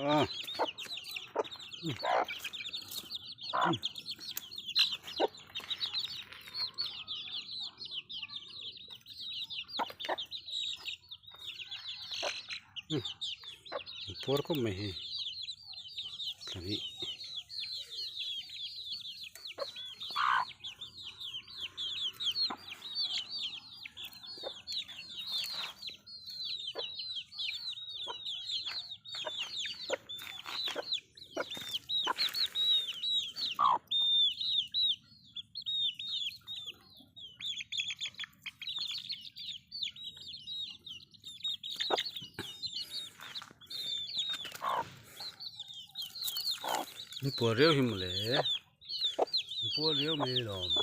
A puar khawp mai hei thla hi. An puar riau hi mawle an puar riau mai alawm.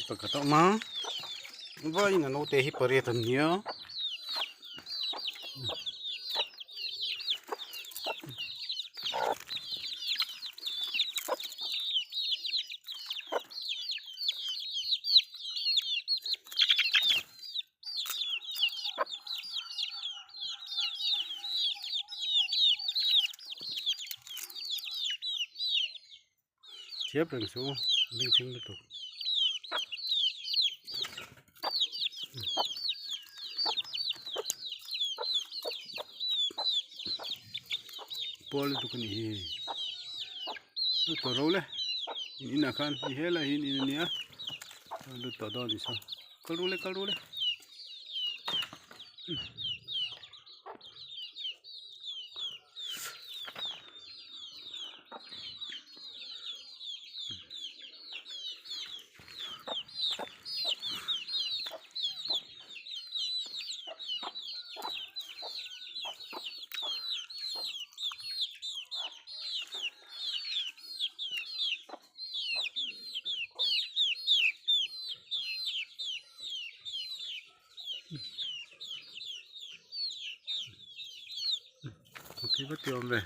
Pakhat a awm a vawiin a naute hi pariat an nia. Thiap reng suh u bengchheng lutuk. Puar lutuk a nih hi lut tawh ro le in inah khan i helai hi in in a nia lut tawh dawn a nih saw kal ru le kal ru le. Khi va ti awm ve.